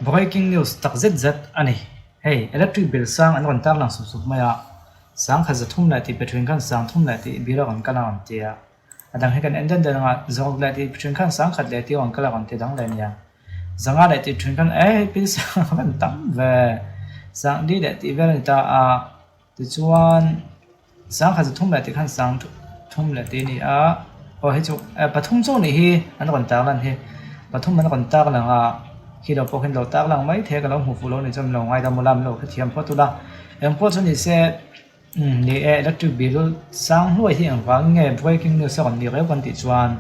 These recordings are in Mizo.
Breaking news tak zet zet a ni. Hei electric bill sang an rawn tarlang sup sup mai a, sangkhat 300 leh tih pe thin khan 30 leh tih bill a rawn kal a rawn ti a. A dang hi kan en den den anga 6 leh tih pe thin khan 10 leh tih a rawn kal a rawn ti dang leh nia. 5 leh tih thin khan eh bill sang a van tam ve, 4 leh tih vel a ni ta a. Tichuan 1300 leh tih khan 30 leh tih a ni a, aw hei chu pathum chu nih hi an rawn tar lan hi, pathum an rawn tar lang a, khi lo pawh khi an lo tar lang mai thei a ka lo hmu fuh lo a nih chuan min lo ngaidam ula min lo hrethiam phawt ula, engpawh chu ni se ni e electric bill sang hluai hi engvang nge breaking news a rawn ni reuh kan tih chuan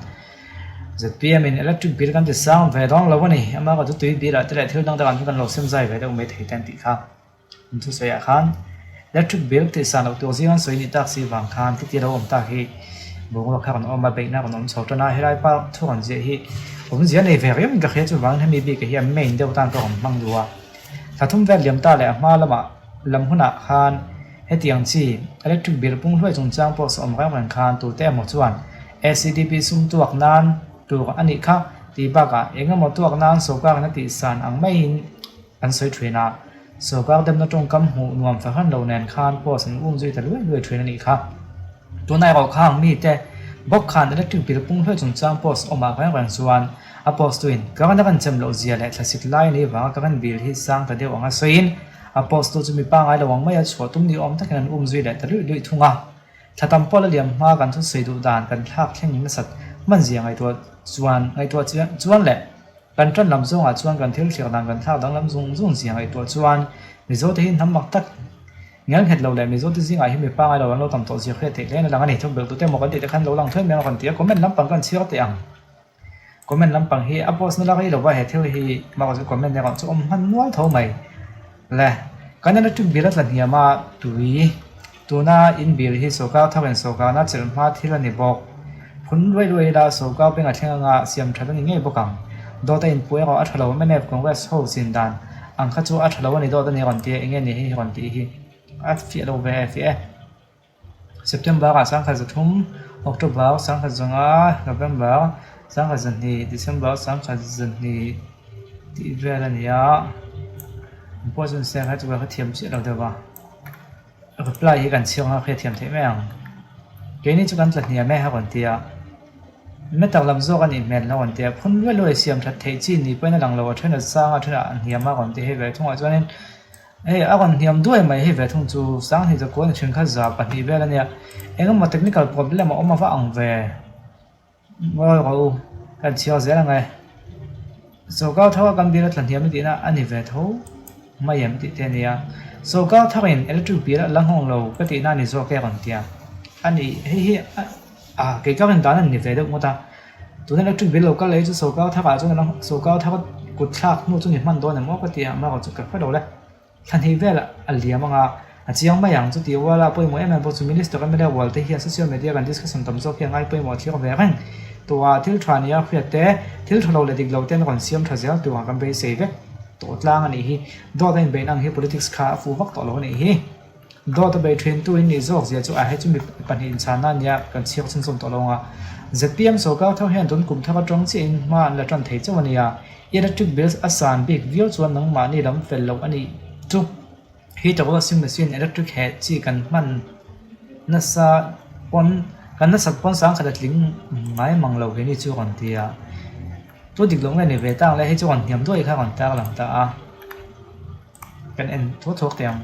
zpm in electric bill kan ti sang ve dawn lo a ni, amaherawhchu chu tui bill ah te leh thil dang dangah chuan kan lo sem zai ve deuh mai thei te an tih kha. An thusawi ah khan electric bill tih san loh tur zing an sawi nih tak si vang khan titi lo awm tak hi boruak kha rawn awm a beihna rawn awm chho tan a helai pa thu rawn ziah hi awmzia nei ve riau in ka hria chuvangin hemi bik ah hian main deuh tan ka rawn hmang duh a thla thum vel liam ta leh a hma lamah lam hunah khan hetiang chi electric bill pung hluai chungchang pawh sawm reng reng khan tute emaw chuan A_C_D_P sum tuak nan tur a nih kha tih bakah eng emaw tuak nan sawrkar in a tih san ang maiin. An sawi thin a, sorkar demna tawngkam hmuh nuam fahran lo nen khan post an um zui ta luai luai thin a nih kha. Tuna erawh khang mite bawk khan electric bill pung hluai chungchang post awmah reng reng chuan a post tuin current a kan chem loh zia leh thlasik lai a nih vanga current bill hi sang ta deuh anga sawiin a post tu chu mi pangngai lo ang maia chhuah tum ni awm takin an um zui leh ta luih luih thung a. Thla tam pawh la liam hma kan thusawi duh dan kan thlak thleng nasat hman zia ngaihtuah chuan ngaihtuah chuan leh Kan ṭan lam zawngah chuan kan thil thliak dan kan thlak danglam zung zung zia ngaihtuah chuan Mizote hi hnam mak tak ngel nghet lo leh Mizote zingah hi mi pangai lo an lo tam tawh zia hriat theih hlein a lang a ni. Thawk belh tute emaw kan tih te khan lo lang thuai mai ang a rawn ti a, comment lampang kan chhiar teh ang. Comment lampang hi a post na lak rih lova he thil hi bakah chuan comment erawh chu awm hman nual tho mai le. Kan electric bill a tla hniam a tui tuna in bill hi sawrkar tharin sawrkarna chelh hma thil a ni bawk. Phun luai luai ila sawrkar beng a thleng anga siam that a ni ngei bawk ang. Dawt a inpuh erawh a tha lo mnf Congress ho chin dan ang kha chu a tha lo a ni dawt a ni rawn ti a enge ni hei hi rawn tih hi a fiah lo ve fiah e. September ah 2003, October 2005, November 2002, December 2002 tih vel a ni a engpawh chu ni se kha chu ka thiam chiah lo deuh a. Reply hi kan chhiar nghal hriatthiam theih mai ang. Keini chu kan tla hniam e a rawn ti a. Meter lam zawk a nih hmel a rawn ti a. Phun luai luai siam that theih chi ni pawhin a lang lo a then a sang a then a hniam a rawn ti hei ve thungah chuanin hei a rawn hniam duai mai hei ve thung chu sanghnih zakua ni then kha 200 vel a nia. Engemaw technical problem a awm ava ang ve. Ngawi rawh u, kan chhiar zel ang e. Sawrkar thar a kan bill a tla hniam tihna a ni ve tho mai em tih te a ni a. Sawrkar tharin electric bill a la nghawng lo ka tihna a ni zawk e a rawn ti a. A ni, hei hi a kei ka rin dan a ni ve deuh ngawt a. Tuna electric bill lo kal leh hi chu sawrkar tharah chuan a la sawrkar thar kut thlak hnu chu ni hman dawn em aw ka ti a, amaherawhchu ka hre lo le. Thla hnih vel a liam anga a chiang mai ang. Chuti ruala a pawimawh em em pawh chu Minister mla rual te hian social media kan discussion tam zawk hi a ngai pawimawh thlir ve reng tura thil tha nia hriat te, thil tha lo leh dik lo te an rawn siam tha zel turah kan beisei vek tawh tlang a nih hi. Dawt a inbeihna ang hi politics kha a fuh vak tawh lo a nih hi. Dawt a bei thin tu in nih zawk zia chu a hei chu mi pahnih inchhanna a nia kan chhiar chhunzawm tawh lo anga zpm sawrkar thar hian tun kum thar atang chiah in hma an la tan thei chauh a nia. Electric bills a san bik viau chuan nangmahni lam fel loh a nih chu. Heater washing machine electric heh chi kan hman nasa pawn kan nasat pawn sangkhat a tling ngai mang lo ve ni chu a rawn ti a. Chu dik loh nge ni ve tang le hei chu rawn hniam duai kha a rawn tar lang ta a. Kan en thuak thuak teh ang.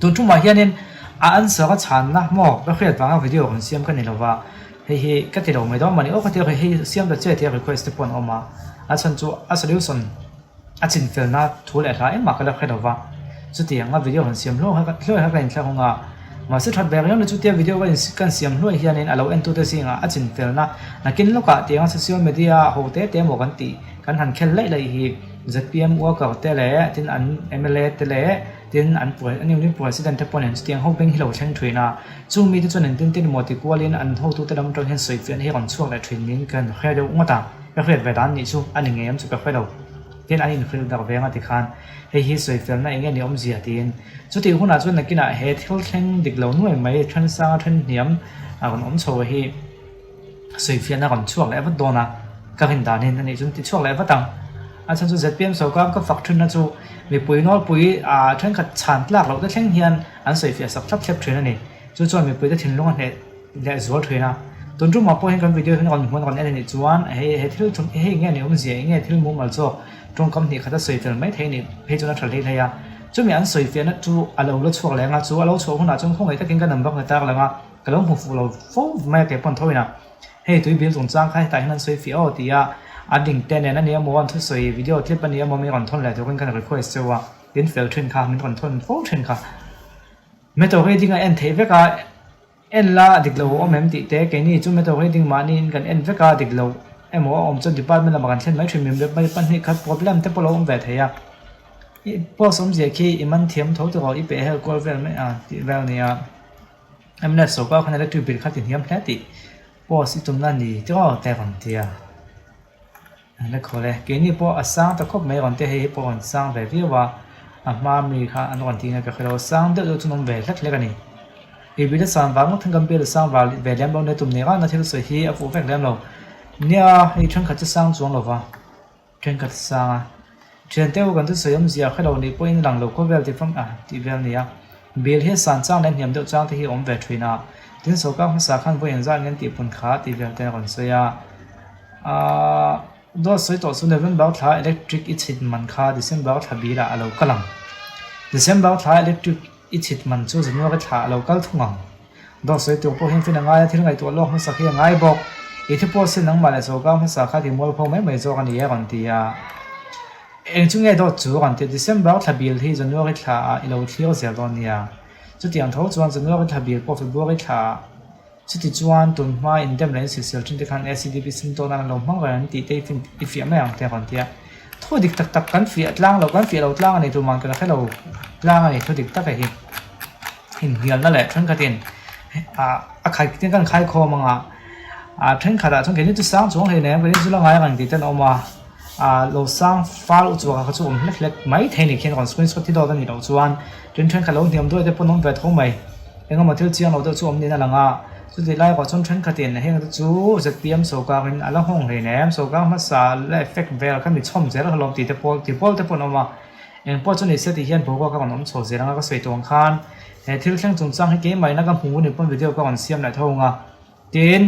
Tun tumah hianin a answer a chhanna maw ka hriat vanga video rawn siam ka ni lova hei hi ka ti lo mai dawn mawni aw ka ti a hei siam ta che tia request te pawh an awm a a chhan chu a solution a chin felna thu leh hla engmah ka la hre lova chutiang a video rawn siam hluai kha hluai kha ka inthlak hung a mahse that ve riau na chutia video ka kan siam hluai hianin a lo en tute zingah a chin felna nakin lawkah tianga social media ho te te emaw kan tih kan han khel laih laih hi zpm worker te leh tin an mla te leh Tin, an union president te pawhin chutiang ho beng hi lo thleng thin a, chung mite chuan engtin tin emaw ti kualin an hotute lam atang hian sawifiahna hi rawn chhuak leh thin niin ka hre deuh ngawt a, ka hriat ve dan nih chu a ni ngei em chu ka hre lo. Tin, an inhrilh darh veng a tikhan hei hi sawifiahna eng nge ni awmzia tiin. Chutih hunah chuan nakinah he thil thleng dik lo nuai mai then sanga then hniam a rawn awm chho hi sawifiahna rawn chhuak leh vat dawn a, ka rin danin a nih chuan ti chhuak leh vat ang. A chhan chu zpm sorkar ka fak thinna chu mipui nawlpui ah thenkhat chhan tlak loh te thleng hian an sawifiah sak thlap thlep thin a ni. Chu chuan mipuite thinlung a hneh leh zual thin a. Tun tumah pawh hian kan video hi rawn hmuan rawn en a nih chuan hei he thil thum hei nge ni awmzia eng nge thil mumal zawk tawngkam hnih khat a sawi fel mai thei a nih phei chuan a tha hlei hlei a. Chumi an sawi fiahna chu a lo la chhuak leng a, chu a lo chhuah hunah chuan khawngaih takin ka number ka tar lang a, ka lo hmu fuh lo fo mai a kei pawn tho ina hei tui bil chungchang kha hetah hian an sawi fiah aw tia a link te nen a nia maw an thusawi video clip a nia maw min rawn thawn leh turin ka request cheu a, in fel thin kha min rawn thawn fo thin kha. Metal reading a en theih vek a, en la dik lo a awm em tih te, keini chu metal reading mahniin kan en vek a, dik lo emaw a awm chuan department lamah kan thlen mai thin, min mai pahnih khat problem te pawh lo awm ve thei a, i post awmzia khi i man thiam tho tawh i peh hel kual vel mai a tih vel a ni a, mnf sawrkar khan electric bill kha ti hniam hle tih post i tumna a ni tiraw te rawn ti a. An la khawl e. Keini pawh a sang ta khawp mai rawn te hei hi pawh rawn sang ve viau a, a hma mi kha an rawn tih nge ka hrelo, sang deuh deuh chu an awm ve hlek hlek a ni. I bill a sang vang ngawt hian kan bill a sang val ve lem lo nia tum ni rana thil sawi hi a fuh vek lem lo. Nia hei thenkhat chu sang chuang lo va, thenkhat a sang a. Thian te ho kan thusawi awmzia hrelo nih pawhin a lang lo khawvel ti fam a tih vel nia. Bill hi a san chang leh hniam deuh chang te hi a awm ve thin a, tin sawrkar hmasa khan vawi engzat nge an tihpun kha tih vel te a rawn sawi a. Aaa dawt sawi tawh chu November thla electric i chhit man kha December thla bilah a lo kal ang. December thla electric i chhit man chu January thla a lo kal thung ang. Dawt sawi tur pawh hian fin a ngai a, thil ngaihtuah lawk hmasak hi a ngai bawk. I thu pawh sin nangmah leh sawrkar hmasa kha ti mualpho mai mai zawk a ni e a rawn ti a. Eng chu nge dawt chu a rawn ti a, December thla bil hi January thla ah i lo thlir zel dawn nia. Chutiang tho chuan January thla bil pawh February thla ah Chuti chuan tun hma indem leh insisel thin te khan ACDP sum tawn nan an lo hmang reng an tih te i fin i fiah mai ang te a rawn ti a. Thu dik tak tak kan fiah tlang lo, kan fiah lo tlang a ni tuman kan hre lo tlang a ni thu dik tak a hi. Inhnialna leh thenkhatin ah a khai tin kan khai khawm ang a, ah thenkhatah chuan keini chu sang chuang hlei nem keini chu la ngai reng tih te an awm a, ah lo sang fal u chuak kha chu awm hlek hlek mai thei ni khian rawn screenshot hi dawt a nih loh chuan tin thenkhat lo hniam duai te pawh an awm ve tho mai. Engemaw thil chiang lo deuh chu awm niin a lang a, chutih lai erawh chuan thenkhatin heng te chu zpm sawrkarin a la nghawng hlei nem, sawrkar hmasa la effect vel kha mi chhawm zel hlawm tih te pawh ti pawl te pawh an awm a, eng pawh chu ni se tih hian boruak a rawn awm chho zel ang a ka sawi tawh ang khan he thil thleng chungchang hi keimahina ka hmu ni pawn video ka rawn siam leh tho ang a, tin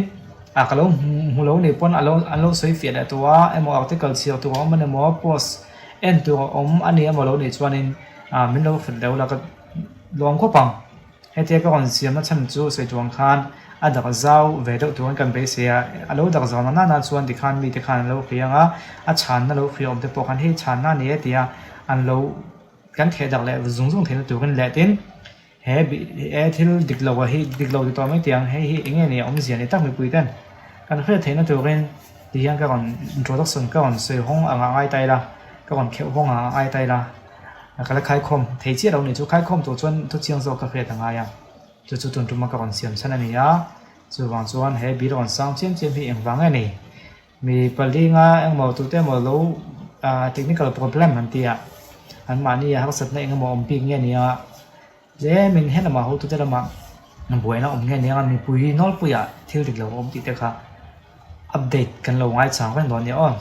ah ka lo hmu lo ni pawn alo an lo sawi fiah leh tawh a emaw article chhiar tur a awm a ni maw post en tur a awm a ni emaw lo nih chuanin ah min lo hrilh deuh la ka. Lawm khawp ang. Hetia ka rawn siamna chhan chu sawi tuang khan a dak zau ve deuh turin kan beisei a, a lo dak zau na nana chuan tikhan mite khan an lo hria ang a, a chhanna lo hria awm te pawh khan hei chhanna a ni e tia an lo kan theh dak leh zung zung theihna turin leh tin he he thil dik lo hi dik lo ti tawh mai tiang hei hi eng nge ni a awmzia ni tak mipui ten kan hriat theihna turin ti hian ka rawn introduction ka rawn sawi hawng ang a ngai ta ila ka rawn kheuh hawng ang a ngai ta ila. Ka la khaikhawm thei chiah lo ni chu khaikhawm tur chuan thu chiang zawk ka hriat a ngai a, chu chu tun tuma ka rawn siam chhan a ni a, chuvang chuan he bil rawn sang chiam chiam hi engvang nge ni? Mi palinga engmaw tute emaw lo ah technical problem an ti a, anmahni a harsatna engemaw awm bik nge ni a, tlemin he lamah hotute lamah buaina awm nge ni a, mipui nawlpuiah thil dik lo a awm tih te kha update kan lo ngaichang reng dawn a nia aw.